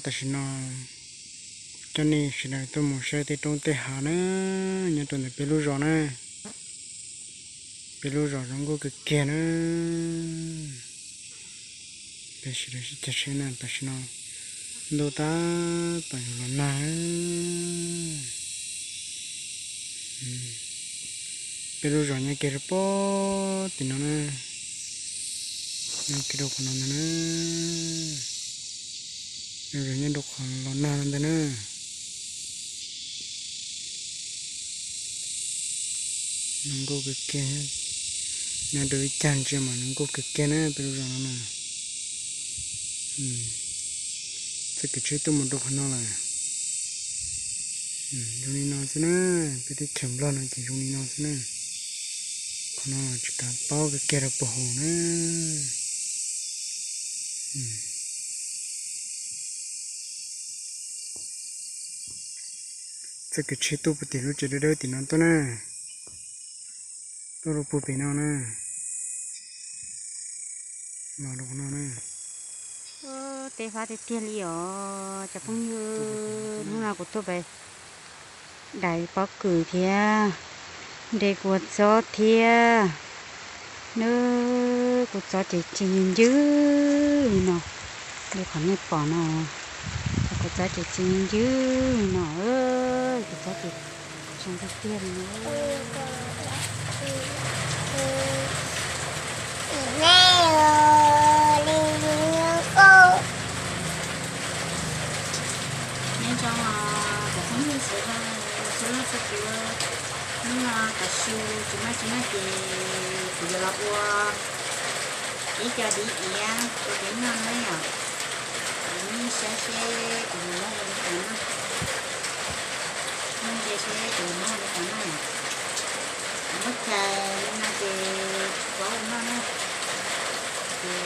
Tam sim no coj nej sawv daws tuaj mus saib tej roob tej hav na, nyob rau ntawm peb lub zos na. Peb lub zos zoo nkauj kawg kiag na. Peb sawv daws sib cav saib na, tam sim no ntuj tab tom yuav los nag. Peb lub zos nyob kiag rau pem tim no na, nyob kiag rau qhov no ntag na. Peb lub zos nyob rau qhov los nag no ntag na. Zoo nkauj kawg kiag, nyob rau ib cag ntsia mas zoo nkauj kawg kiag na peb lub zos no na. Txoj kev tsheb tuaj mus rau qhov no lawm. Zoo li no xwb na, peb teb chaws Nplog no ces zoo li no xwb na. Qhov no tsis kav paub kiag rau puag hauv na. Txoj kev tsheb tuaj puag tim lub tsev dawb dawb tim no tuaj na, tuaj rau puag pem no na, los rau qhov no na. Teb fab tiag tiag li os cov phooj ywg, hnub no kuv tuaj pem daim pob kws thiab, nres kua txob thiab. Nws kua txob ces txi ncw ncw li no, li qhov nej pom no, kua txob ces txi ncw ncw li no, kua txob ces zoo tiag tiag li no. Nyob zoo cov phooj ywg sawv daws, sawv daws txhua tus, hnub no tav su tsis muaj tsi no ces kuv yuav los ua ib co div iav rau peb noj na yom. Kuv nej saib seb kuv yuav muab ua li cas noj, nej ntsia seb kuv yuav muab ua li cas noj yom. Kuv muab chais li no ces kuv ua noj na. Ces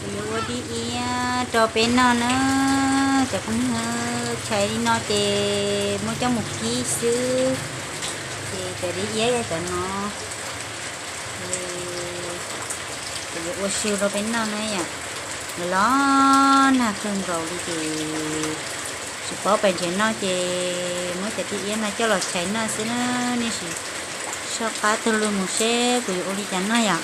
Kuv yuav ua dib iab rau peb noj na. Cov phooj ywg, chais li no ces muab coj mus kib xwb. Ces cov dib iab yog cov no. Ces kuv yuav ua su rau peb noj na yom. Los los nag kawg nkaus li ces tsis paub pais ntses noj ces muab cov dib iab no coj los chais noj xwb na. Nej sim soj qab taug lw mus seb kuv yuav ua li cas noj yom.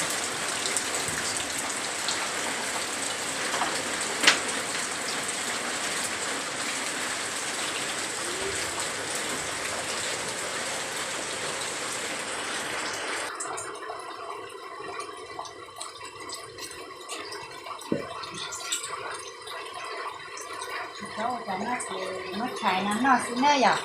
Tsis paub ua cas noj ces muab chais no noj xwb na yom.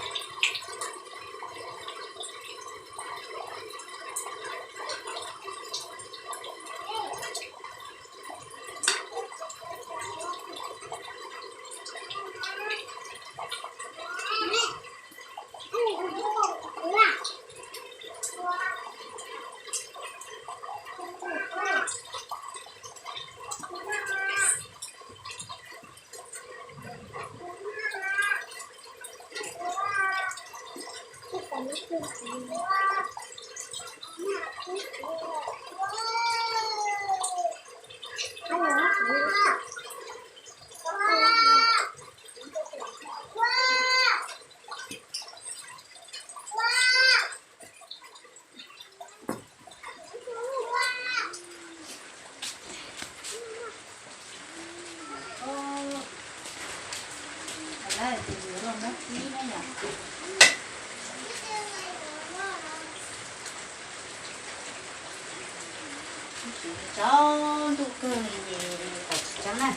Tus yuav los muab kib na yom. Tsaus ntuj kawg li ces kom tsis tseeb na.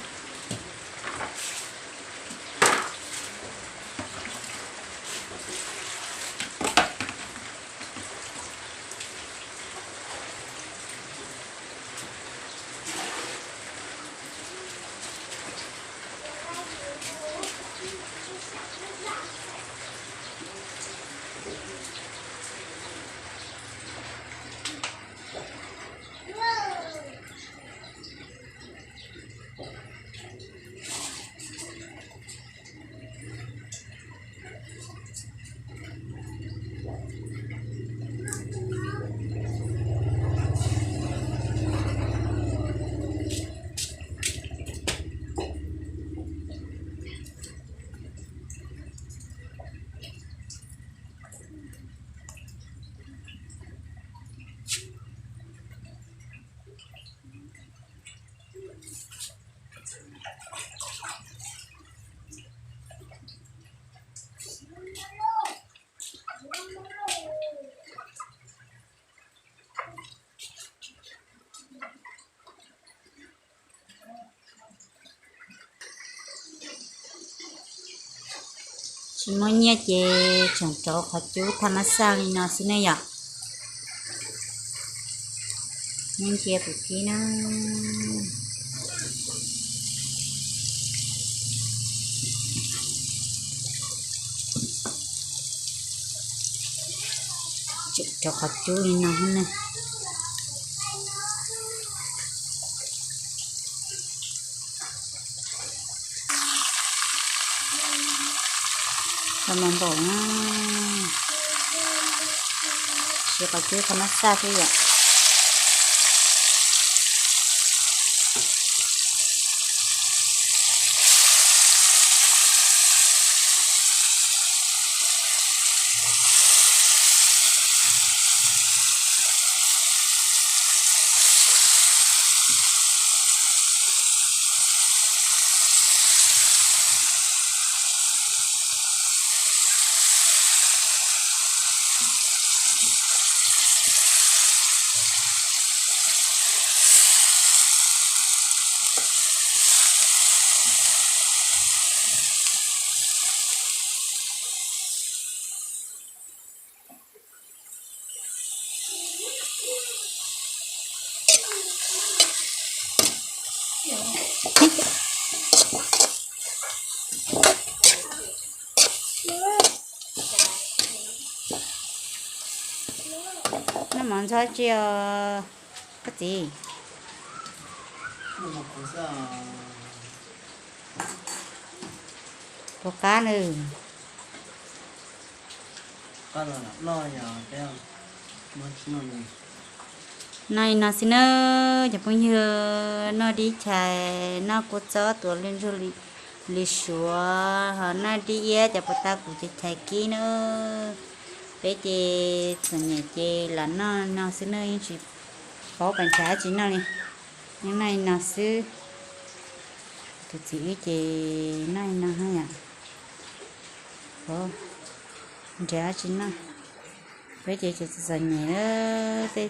Tsis muaj nyiaj ces tseem rauv qhov cub thaj mab xaj li no xwb ne yom. Nyiaj ntsia kuv kib na. Tseem rauv qhov cub li no ne. Tau mas npaum na, siv qhov cub qhov mab xaj xwb yom. Noj mov ntxhov tsi os koj txiv? Puas qab nws? Noj li no xwb nawb cov phooj ywg, noj dib chais, noj kua txob tuav lwj ntsuag li suav, ho noj dib iab cov puas tau kuv cov chais kib nawb. Peb ces txom nyem ces lam noj no xwb nawb, yeej tsis paub pas ntshav dab tsi noj li, yeej noj li no xwb. Tus txiv wb ces noj li no yom, paub nrhiav dab tsi noj. Peb ces tseem txom nyem, tej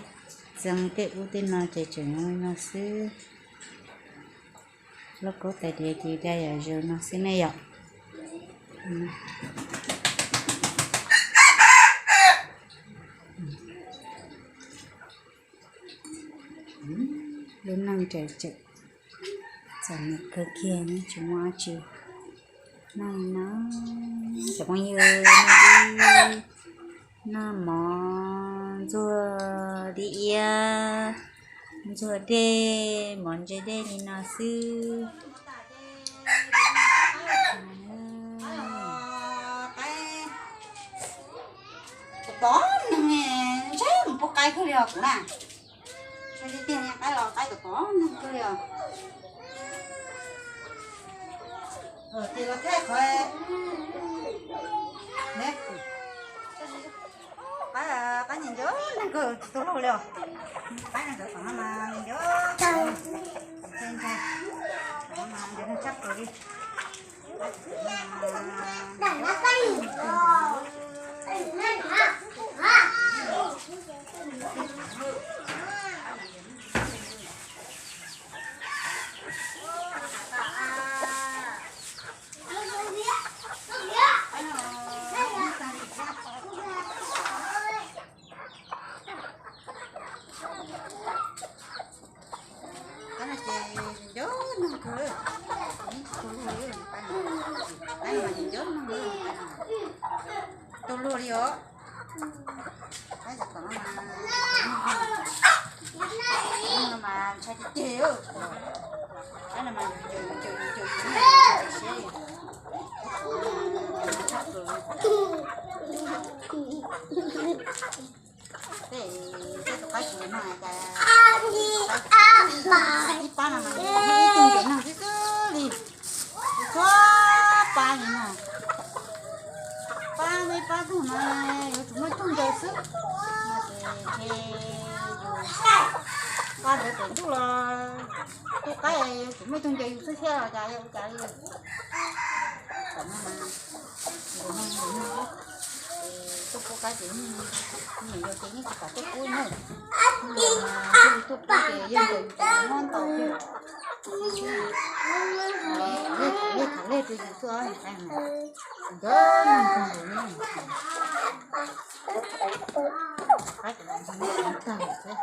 txee tej ub tej no ces tseem li no xwb. Lauj kaub tais diav ces da yam zoo no xwb ne yom. Lub neej ces tseem txom nyem kawg kiag, tsis muaj dab tsi noj no. Cov phooj ywg, noj dib, noj mov ntxuag dib iab, ntxuag dej, mov ntse dej li no xwb. Tom tom neeg, ntshe mus pub qaib kawg li os kuv na. Ntshe tiag tiag, qaib los qaib tom tom neeg kawg li os. Ces los thaij qhov, qaib, qaib nyiam nco neeg kawg tsis tau laug li os. Qaib no ntawd tom no mas nyiam nco, ntshe ntshai, tom no mas nco neeg tshaj plaws li. Qaib tom no mas Tau luag li os. Pab yog tom no mas, no mas ntshai tiag tiag. Pab no mas yus caum yus caum yus caum yus caum siab li. Tej, tej tus qaib tsis nyob no cas, ib pab no mas ib tug ncaws neeg xwb xwb li. Txhua pab li no, pab ib pab tug no yuav tsum muaj ib tug ncaws xwb. No ces yus pab ntawd pem ntuj los tus qaib yuav tsum muaj ib tug ncaws yus xwb thiab los cas yog ua cas li. Tuaj pub qaib ces, niam yau ces yeej tsis kam tuaj pub na. Tuaj pub ces yeej ncaws yus tus mob ntau kawg. Yeej tham lej rau yus xwb os, nkawd neeg nkaus li. Qaib ces tag thiab.